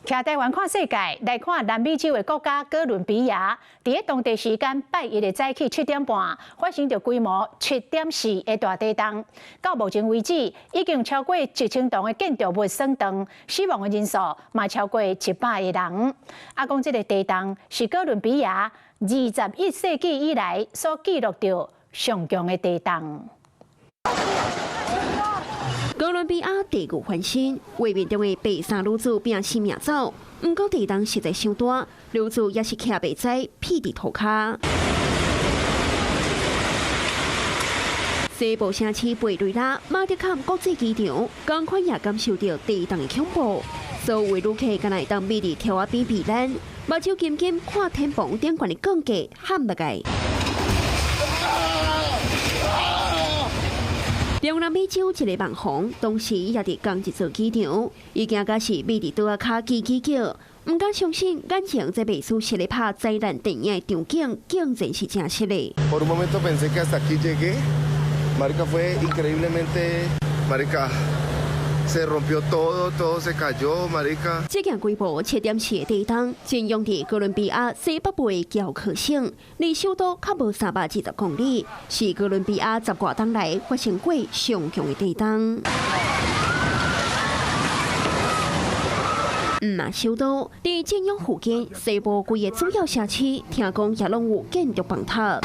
徛台灣看世界，來看南美洲的國家哥倫比亞，佇咧當地時間拜一的早起7點半，發生著規模7.4的大地動。到目前為止，已經超過1000棟的建築物損斷，死亡的人數嘛超過100個人。啊，講這个地動是哥倫比亞21世紀以來所記錄著上強的地動。哥倫比亞地獄翻身，畫面中的白衫女子拚性命走，毋過地動實在傷大，女子也是徛袂知，屁佇塗跤。西部城市貝雷拉馬德坎國際機場，仝款也感受著地動的恐怖，所有旅客敢若會當覕佇柱仔邊避難，目睭金金看天棚頂懸的鋼架，喊落來。中南美洲一个網紅，當時也佇仝一座機場，伊驚甲是覕佇桌仔跤吱吱叫，毋敢相信眼前這袂輸是咧拍災難電影的場景，竟然是真實的。 Por un momento pensé que hasta aquí llegué, marica, fue increíblemente, marica, se rompió todo, todo se cayó, marica。這件規模7.4的地動，震央佇哥倫比亞西北部的喬科省，離首都較無320公里，是哥倫比亞十外冬來發生過上強的地動。毋但首都，佇震央附近西部幾個主要城市，聽講也攏有建築崩塌。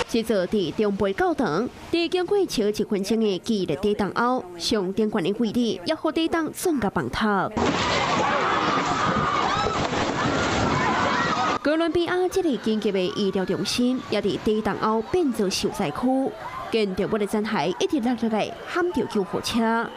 這座佇中部教堂，佇經過超一分鐘的劇烈地動後，上頂懸的位置也予地動轉甲崩塌。哥倫比亞這个緊急的醫療中心，也佇地動後變做受災區，建築物的殘骸一直落落來，撼著救護車。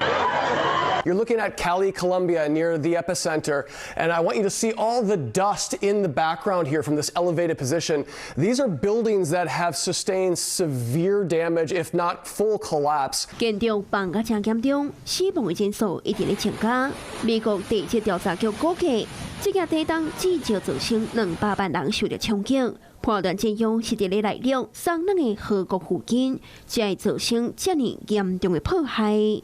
You're looking at Cali, Colombia, near the epicenter, and I want you to see all the dust in the background here from this elevated position. These are buildings that have sustained severe damage, if not full collapse. 建築崩甲誠嚴重，死亡的人數一直咧增加。美國地質調查局估計，這件地動至少造成200萬人受著衝擊。判斷震央是佇咧內陸松嫩的河谷附近，才會造成遮爾嚴重的破壞。